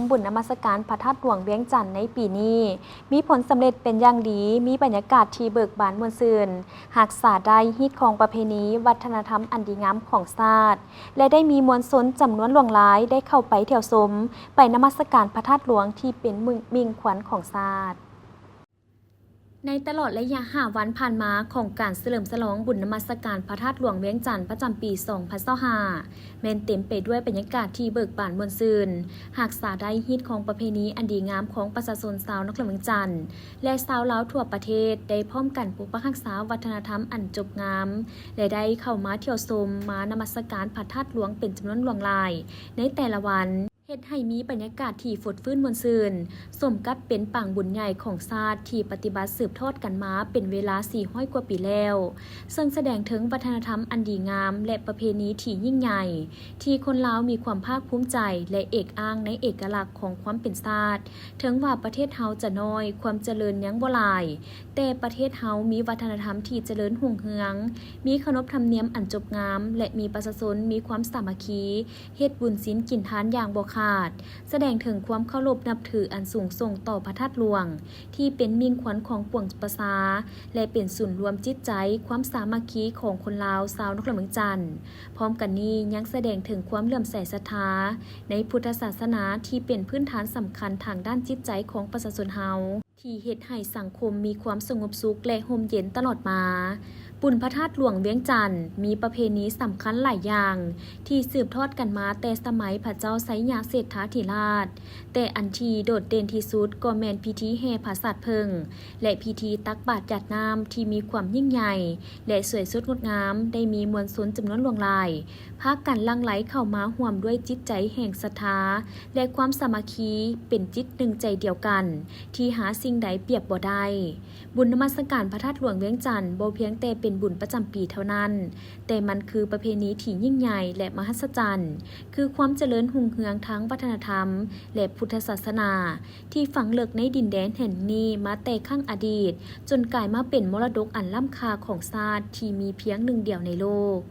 ບຸນນະມັດສະການພະທາດຫຼວງວຽງຈັນໃນປີນີ້ ມີຜົນສຳເລັດເປັນຢ່າງດີ, ມີບັນຍາກາດທີ່ເບີກບານມ່ວນຊື່ນ, ຮັກສາໄດ້ຮີດຄອງປະເພນີວັດທະນະທຳອັນດີງາມຂອງຊາດ ແລະ ໄດ້ມີມວນຊົນຈຳນວນຫຼວງຫຼາຍໄດ້ເຂົ້າໄປທ່ຽວຊົມ, ໄປນະມັດສະການພະທາດຫຼວງທີ່ເປັນມິ່ງຂວັນຂອງຊາດ. ໃນຕະຫຼອດໄລຍະຫ້າວັນຜ່ານມາຂອງການສະເຫຼີມສະຫຼອງບຸນນະມັດສະການພະທາດຫຼວງວຽງຈັນປະຈຳປີສອງພັນຊາວຫ້າ ແມ່ນເຕັມໄປດ້ວຍບັນຍາກາດທີ່ເບີກບານມ່ວນຊື່ນ, ຮັກສາໄດ້ຮີດຄອງປະເພນີອັນດີງາມຂອງປະຊາຊົນຊາວນະຄອນຫຼວງວຽງຈັນ ແລະ ຊາວລາວທົ່ວປະເທດ ໄດ້ພ້ອມກັນປົກປັກຮັກສາວັດທະນະທຳອັນຈົບງາມ ແລະ ໄດ້ເຂົ້າມາທ່ຽວຊົມ, ມານະມັດສະການພະທາດຫຼວງເປັນຈຳນວນຫຼວງຫຼາຍໃນແຕ່ລະວັນ. ເຮັດໃຫ້ມີບັນຍາກາດທີ່ຟົດຟື້ນມ່ວນຊື່ນ, ສົມກັບເປັນປາງບຸນໃຫຍ່ຂອງຊາດທີ່ປະຕິບັດສືບທອດກັນມາເປັນເວລາສີ່ຮ້ອຍກວ່າປີແລ້ວ, ເຊິ່ງສະແດງເຖິງວັດທະນະທຳອັນດີງາມ ແລະ ປະເພນີທີ່ຍິ່ງໃຫຍ່ ທີ່ຄົນລາວມີຄວາມພາກພູມໃຈ ແລະ ເອກອ້າງໃນເອກະລັກຂອງຄວາມເປັນຊາດ. ເຖິງວ່າປະເທດເຮົາຈະນ້ອຍ, ຄວາມຈະເລີນຍັງບໍ່ຫຼາຍ, ແຕ່ປະເທດເຮົາມີວັດທະນະທຳທີ່ຈະເລີນຮຸ່ງເຮືອງ, ມີຂະໜົບທຳນຽມອັນຈົບງາມ ແລະ ມີປະຊາຊົນມີຄວາມສາມັກຄີ, ເຮັດບຸນສິນກິນທານຢ່າງບໍ່ຂາດ, ສະແດງເຖິງຄວາມເຄົາລົບນັບຖືອັນສູງສົ່ງຕໍ່ພະທາດຫຼວງ ທີ່ເປັນມິ່ງຂວັນຂອງປວງປະຊາ ແລະ ເປັນສູນລວມຈິດໃຈ, ຄວາມສາມັກຄີຂອງຄົນລາວຊາວນະຄອນຫຼວງວຽງຈັນ. ພ້ອມກັນນີ້ຍັງສະແດງເຖິງຄວາມເຫຼື້ອມໃສສັດທາໃນພຸດທະສາສະໜາທີ່ເປັນພື້ນຖານສຳຄັນທາງດ້ານຈິດໃຈຂອງປະຊາຊົນເຮົາ. ທີ່ເຮັດໃຫ້ສັງຄົມມີຄວາມສະຫງົບສຸກ ແລະ ຮົ່ມເຢັນຕະຫຼອດມາ. ບຸນພະທາດຫຼວງວຽງຈັນມີປະເພນີສຳຄັນຫຼາຍຢ່າງ ທີ່ສືບທອດກັນມາແຕ່ສະໄໝພະເຈົ້າໄຊຍະເສດຖາທິລາດ, ແຕ່ອັນທີ່ໂດດເດັ່ນທີ່ສຸດກໍແມ່ນພິທີແຫ່ຜາສາດເຜິ້ງ ແລະ ພິທີຕັກບາດຢາດນ້ຳທີ່ມີຄວາມຍິ່ງໃຫຍ່ ແລະ ສວຍສົດງົດງາມ, ໄດ້ມີມວນຊົນຈຳນວນຫຼວງຫຼາຍ ພາກັນຫຼັ່ງໄຫຼເຂົ້າມາຮ່ວມດ້ວຍຈິດໃຈແຫ່ງສັດທາ ແລະ ຄວາມສາມັກຄີ ເປັນຈິດໜຶ່ງໃຈດຽວກັນ ທີ່ຫາສິ່ງໃດປຽບບໍ່ໄດ້. ບຸນນະມັດສະການພະທາດຫຼວງວຽງຈັນບໍ່ພຽງແຕ່ເປັນບຸນປະຈຳປີເທົ່ານັ້ນ, ແຕ່ມັນຄືປະເພນີທີ່ຍິ່ງໃຫຍ່ ແລະ ມະຫັດສະຈັນ, ຄືຄວາມຈະເລີນຮຸ່ງເຮືອງທາງວັດທະນະທຳ ແລະ ພຸດທະສາສະໜາ ທີ່ຝັງເລິກໃນດິນແດນແຫ່ງນີ້ມາແຕ່ຄັ້ງອະດີດ, ຈົນກາຍມາເປັນມໍລະດົກອັນລ້ຳຄ່າຂອງຊາດທີ່ມີພຽງໜຶ່ງດຽວໃນໂລກ.